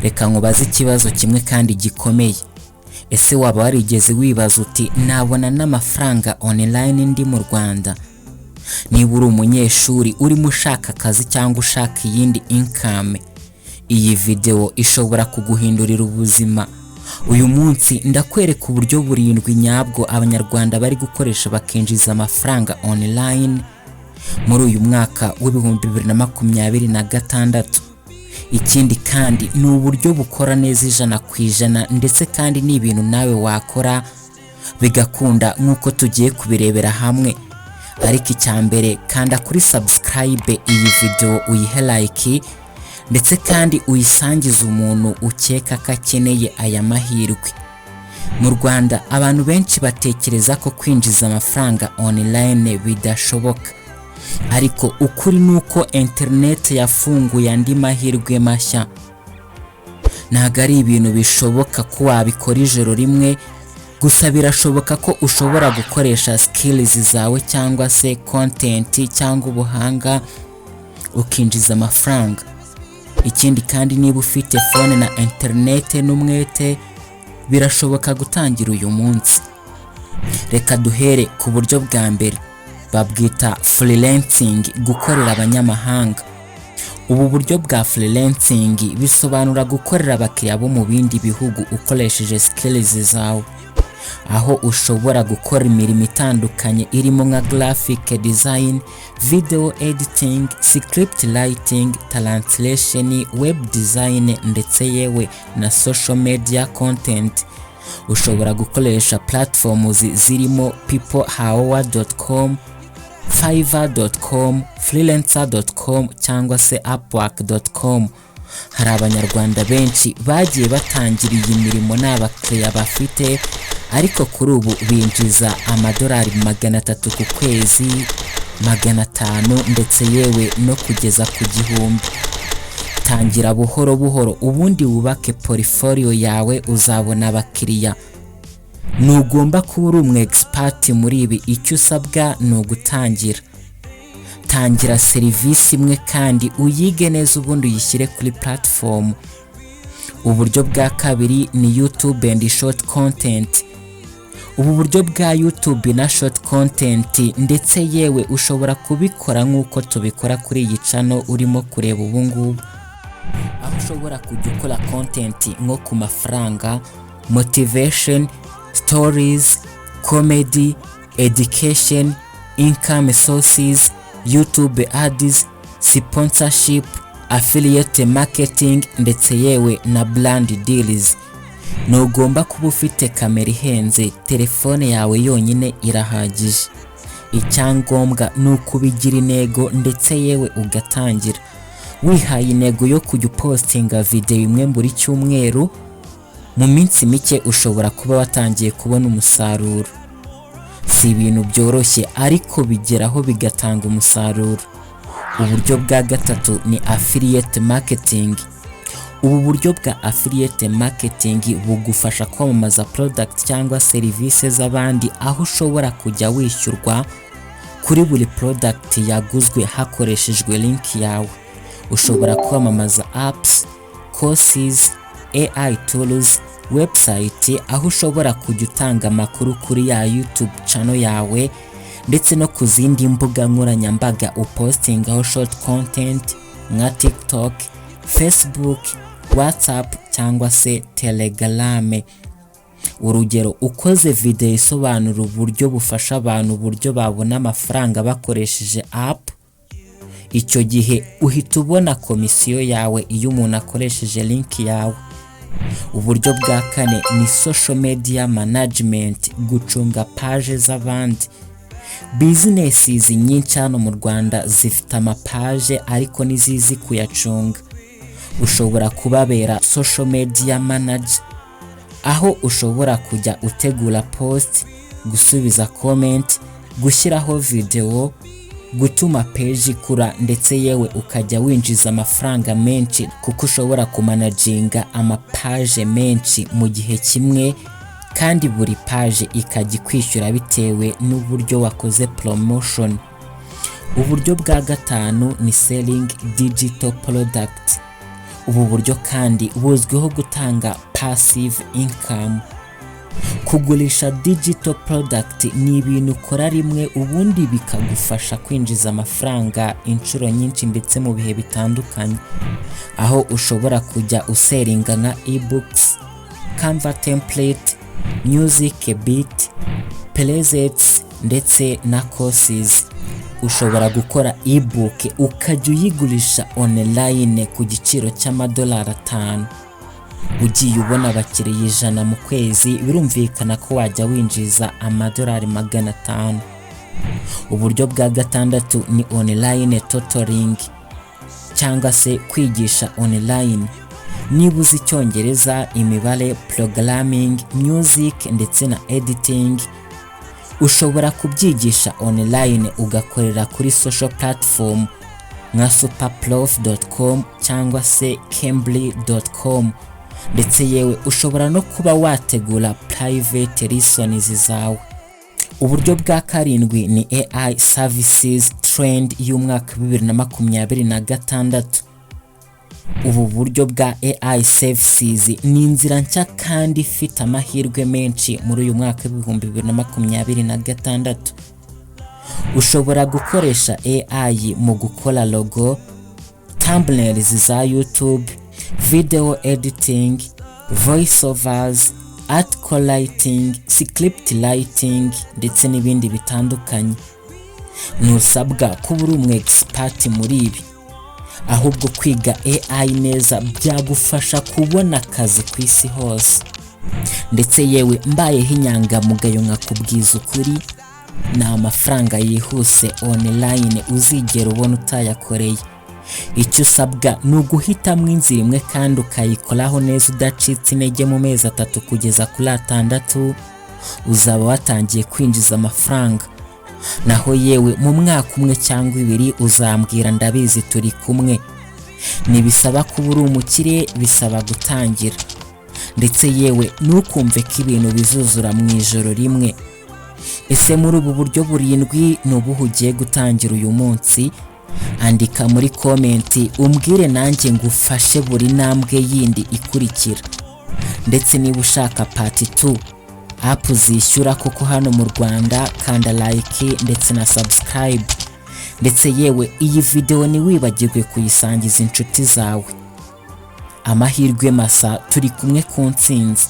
Reka nkubaze ikibazo kimwe kandi gikomeye: ese waba warigeze wibaza uti: "Nabona n'amafaranga online ndi mu Rwanda?" Niba uri umunyeshuri urimo ushaka akazi cyangwa ushaka iyindi income, iyi videwo ishobora kuguhindurira ubuzima. Uyu munsi ndakwereka uburyo burindwi nyabwo Abanyarwanda bari gukoresha bakinjiza amafaranga online muri uyu mwaka wa 2026. Ikindi kandi, ni uburyo bukora neza 100%, ndetse kandi ni ibintu nawe wakora bigakunda nk'uko tugiye kubirebera hamwe. Ariko icya mbere, kanda kuri subscribe, iyi video uyihe like, ndetse kandi uyisangize umuntu ukeka ko akeneye aya mahirwe. Mu Rwanda abantu benshi batekereza ko kwinjiza amafaranga online bidashoboka, ariko ukuri ni uko interineti yafunguye andi mahirwe mashya. Ntabwo ari ibintu bishoboka ko wabikora ijoro rimwe gusa, birashoboka ko ushobora gukoresha skills zawe cyangwa se content cyangwa ubuhanga ukinjiza amafaranga. Ikindi kandi, niba ufite phone na interineti n'umwete, birashoboka gutangira uyu munsi. Reka duhere ku buryo bwa mbere, babwita freelancing, gukorera abanyamahanga. Ubu buryo bwa freelancing bisobanura gukorera abakiriya bo mu bindi bihugu ukoresheje skills zawe, aho ushobora gukora imirimo itandukanye irimo nka graphic design, video editing, script writing, translation, web design, ndetse yewe na social media content. Ushobora gukoresha platforms zirimo peoplehour.com, fiverr.com, freelancer.com cyangwa se upwork.com. Hari Abanyarwanda benshi bagiye batangira iyi mirimo nta bakiriya bafite, ariko kuri ubu binjiza amadolari 300 ku kwezi, 500, ndetse yewe no kugeza ku 1000. Tangira buhoro buhoro, ubundi wubake portfolio yawe, uzabona abakiriya. Ntugomba kuba uri umu expert muri ibi, icyo usabwa ni ugutangira. Tangira serivisi imwe kandi uyige neza, ubundi uyishyire kuri platform. Uburyo bwa kabiri ni YouTube and short content. Ubu buryo bwa YouTube na short content, ndetse yewe ushobora kubikora nk'uko tubikora kuri iyi channel urimo kureba ubu ngubu, aho ushobora kujya ukora content nko ku mafaranga, motivation stories, comedy, education, income sources, YouTube ads, sponsorship, affiliate marketing, ndetse yewe na brand deals. Ntugomba kuba ufite kamera ihenze, telefone yawe yonyine irahagije. Icyangombwa ni ukubigira intego, ndetse yewe ugatangira wihaye intego yo kujya upostinga videwo imwe buri cyumweru. Mu minsi mike ushobora kuba watangiye kubona umusaruro. Si ibintu byoroshye, ariko bigeraho bigatanga umusaruro. Uburyo bwa gatatu ni affiliate marketing. Ubu buryo bwa affiliate marketing bugufasha kwamamaza product cyangwa serivisi z'abandi, aho ushobora kujya wishyurwa kuri buri product yaguzwe hakoreshejwe link yawe. Ushobora kwamamaza apps, courses, AI tools, website, aho ushobora kujya utanga amakuru kuri ya YouTube channel yawe ndetse no ku zindi mbuga nkoranyambaga upostingaho short content nka TikTok, Facebook, WhatsApp cyangwa se Telegram. Urugero, ukoze video isobanura uburyo bufasha abantu uburyo babona amafaranga bakoresheje app, icyo gihe uhita ubona komisiyo yawe iyo umuntu akoresheje link yawe. Uburyo bwa kane ni social media management, gucunga page z'abandi. Businesses nyinshi hano mu Rwanda zifite amapage, ariko ntizizi kuyacunga. Ushobora kubabera social media manager, aho ushobora kujya utegura post, gusubiza comment, gushyiraho video, gutuma page ikura, ndetse yewe ukajya winjiza amafaranga menshi, kuko ushobora kumanaginga amapage menshi mu gihe kimwe, kandi buri page ikajya ikwishyura bitewe n'uburyo wakoze promotion. Uburyo bwa gatanu ni selling digital product. Ubu buryo kandi buzwiho gutanga passive income. Kugurisha digital product ni ibintu ukora rimwe, ubundi bikagufasha kwinjiza amafaranga inshuro nyinshi ndetse mu bihe bitandukanye, aho ushobora kujya usellinga nka ebooks, Canva template, music beat, presets ndetse na courses. Ushobora gukora ebook ukajya uyigurisha online ku giciro cy'amadolari 5. Ugiye ubona abakiriya 100 mu kwezi, birumvikana ko wajya winjiza amadolari 500. Uburyo bwa gatandatu ni online tutoring cyangwa se kwigisha online. Niba uzi Icyongereza, imibare, programming, music ndetse na editing, ushobora kubyigisha online, ugakorera kuri social platform nka superprof.com cyangwa se cambly.com. Ndetse yewe ushobora no kuba wategura private lessons zawe. Uburyo bwa karindwi ni AI services trend y'umwaka 2026. Ubu buryo bwa AI services ni inzira nshya kandi ifite amahirwe menshi muri uyu mwaka w'2026. Ushobora gukoresha AI mu gukora logo, thumbnails za YouTube, video editing, voiceovers, article writing, script writing ndetse n'ibindi bitandukanye. Ntusabwa kuba uri umu expert muri ibi, ahubwo kwiga AI neza byagufasha kubona akazi ku isi hose. Ndetse yewe, mbayeho inyangamugayo nkakubwiza ukuri, ni amafaranga yihuse online uzigera ubona utayakoreye. Icyo usabwa ni uguhitamo inzira imwe kandi ukayikoraho neza udacitse intege. Mu mezi 3 kugeza kuri 6 uzaba watangiye kwinjiza amafaranga. Naho yewe mu mwaka umwe cyangwa 2 uzambwira, ndabizi turi kumwe. Ntibisaba kuba uri umukire, bisaba gutangira. Ndetse yewe ntukumve ko ibintu bizuzura mu ijoro rimwe. Ese muri ubu buryo burindwi ni ubuhe ugiye gutangira uyu munsi? Andika muri comment umbwire, nanjye ngufashe buri ntambwe yindi ikurikira. Ndetse niba ushaka part 2, app zishyura koko hano mu Rwanda, kanda like ndetse na subscribe. Ndetse yewe iyi video ntiwibagirwe kuyisangiza inshuti zawe. Amahirwe masa, turi kumwe ku ntsinzi.